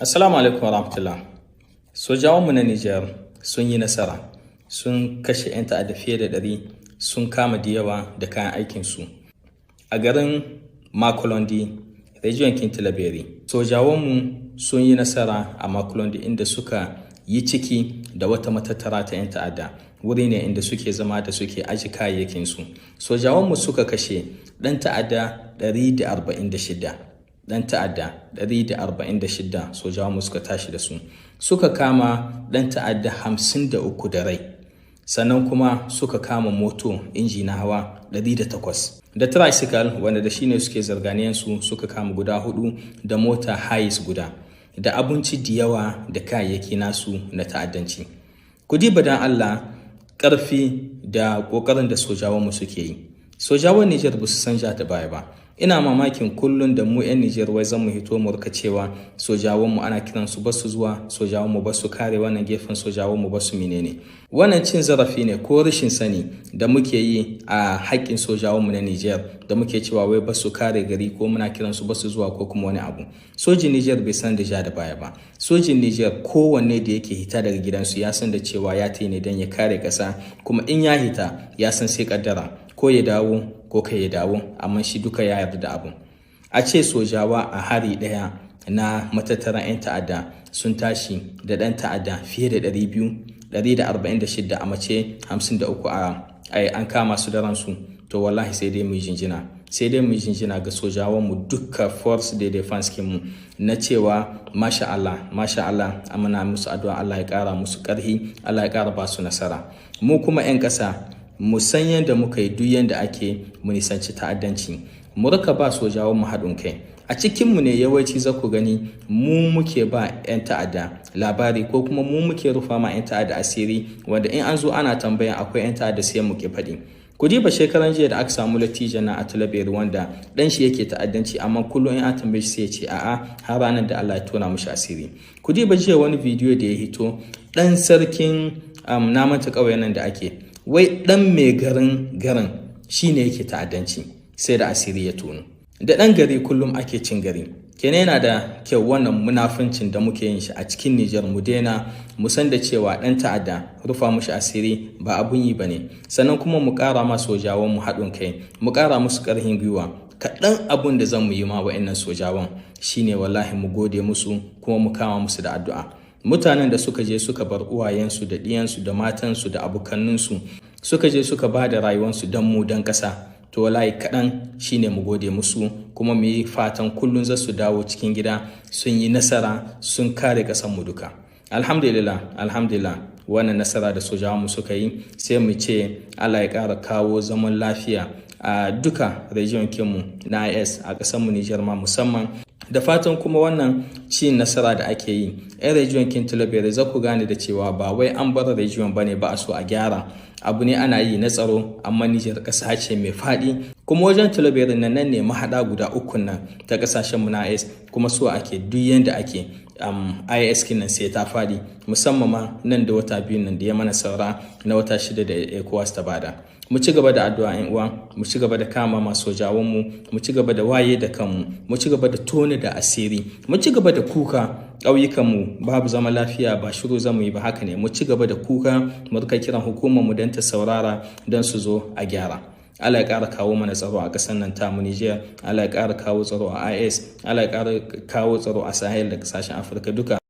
Assalamu alaikum warahmatullah. Sojawanmu na Nijar sun yi nasara, sun kashe 'yan ta'adda fiye da 100, sun kama da yawa da kayan aikinsu. A garin Makalondi, region kin Tillabéri. Sojawanmu sun yi nasara a Makalondi, inda suka yi ciki da wata matattara ta 'yan ta'adda. Wuri ne inda suke zama da suke aji kayayyakinsu. Sojawanmu suka kashe ɗan ta'adda 146. Ɗan ta'adda 146 sojawanmu suka tashi da su. Suka kama ɗan ta'adda 53 da rai. Sannan kuma suka kama moto, inji na hawa 108. Da tricycle wanda da shi ne suke zarganiyansu, suka kama guda hudu, da mota Hiace guda. Da abinci da yawa da kayayyaki nasu na ta'addanci. Ku diba dan Allah ƙarfi da ƙoƙarin da sojawanmu suke yi. Sojawan Nijar ba su san ja da baya ba. Ina mamakin kullum da mu 'yan Nijar wai zan mu hito mu rika cewa sojawanmu ana kiransu ba su zuwa, sojawanmu ba su kare wannan gefen, sojawanmu ba su menene. Wannan cin zarafi ne ko rashin sani da muke yi a haƙƙin sojawanmu na Nijar, da muke cewa wai ba su kare gari ko muna kiransu ba su zuwa ko kuma wani abu. Sojin Nijar bai san da ja da baya ba. Sojin Nijar kowanne da yake hita daga gidansu ya san da cewa ya tai ne don ya kare ƙasa, kuma in ya hita ya san sai kaddara, ko ya dawo ko kai ya dawo, amma shi duka ya yarda da abu. A ce sojawa a hari ɗaya na matattaran 'yan ta'adda sun tashi da ɗan ta'adda fiye da 200, 146 a mace, 53 a an kama su da ransu, to wallahi sai dai mu yi jinjina. Sai dai mu yi jinjina ga sojawanmu duka, force de défense mu, na cewa masha Allah, masha Allah. Amana musu addu'a, Allah ya ƙara musu ƙarhi, Allah ya ƙara ba su nasara. Mu kuma 'yan ƙasa mu san yadda muka yi, duk yadda ake mu nisanci ta'addanci, mu rika ba sojawan mu haɗin kai. A cikinmu ne yawanci za ku gani mu muke ba 'yan ta'adda labari ko kuma mu muke rufa ma 'yan ta'adda asiri, wanda in an zo ana tambaya akwai 'yan ta'adda sai mu ke faɗi. Ku diba shekaran jiya da aka samu lattijo na a Tillabéri wanda dan shi yake ta'addanci, amma kullum in an tambaye shi sai ya ce a'a, har ranar da Allah ya tona mishi asiri. Ku diba jiya wani bidiyo da ya hito, dan sarkin na manta ƙauyen nan da ake wai dan mai garin garin shine yake ta'addanci, sai da asiri ya tono. Da ɗan gari kullum ake cin gari. Kenan yana da kyau wannan munafuncin da muke yin shi a cikin Nijar mu daina, mu san da cewa ɗan ta'adda rufa mushi asiri ba abun yi bane. Sannan kuma mu ƙara ma sojawan mu haɗin kai, mu ƙara musu ƙarfin gwiwa. Kaɗan abun da zan mu yi ma wa'annan sojawan shine wallahi mu gode musu kuma mu kama musu da addu'a. Mutanen da suka je suka bar uwayensu da ɗiyansu da matansu da abokanninsu, suka je suka ba da rayuwarsu don mu, don ƙasa, to wallahi kaɗan shine mu gode musu, kuma mu yi fatan kullum za su dawo cikin gida sun yi nasara, sun kare mu duka. Alhamdulillah, alhamdulillah. Wannan nasara da sojawanmu suka yi, sai mu ce Allah ya ƙara kawo zaman lafiya a duka region kinmu na AES, a ƙasarmu Nijar ma musamman. Da fatan kuma wannan cin nasara da ake yi, 'yan region kin Tillabéri za ku gane da cewa ba wai an bar region bane ba a so a gyara abu ne, ana yi na tsaro, amma Nijar ƙasa ce mai faɗi, kuma wajen Tillabéri nan nan ne mahaɗa guda ukun nan ta ƙasashen mu na AES, kuma so ake duk yanda ake AES nan sai ta faɗi, musamman ma nan da wata 2 nan da ya mana saura na wata 6 da ECOWAS ta bada. Mu ci gaba da addu'a, yan uwa, mu ci gaba da kama masu sojawan mu, mu ci gaba da waye da kanmu, mu ci gaba da tone da asiri, mu ci gaba da kuka. Ƙauyukanmu babu zama lafiya, ba shiru zamu yi ba, haka ne. Mu ci gaba da kuka, mu rika kiran hukumar mu don ta saurara, don su zo a gyara. Allah ya ƙara kawo mana tsaro a ƙasar nan tamu Nijar, Allah ya ƙara kawo tsaro a AES, Allah ya ƙara kawo tsaro a Sahel da ƙasashen Afirka duka.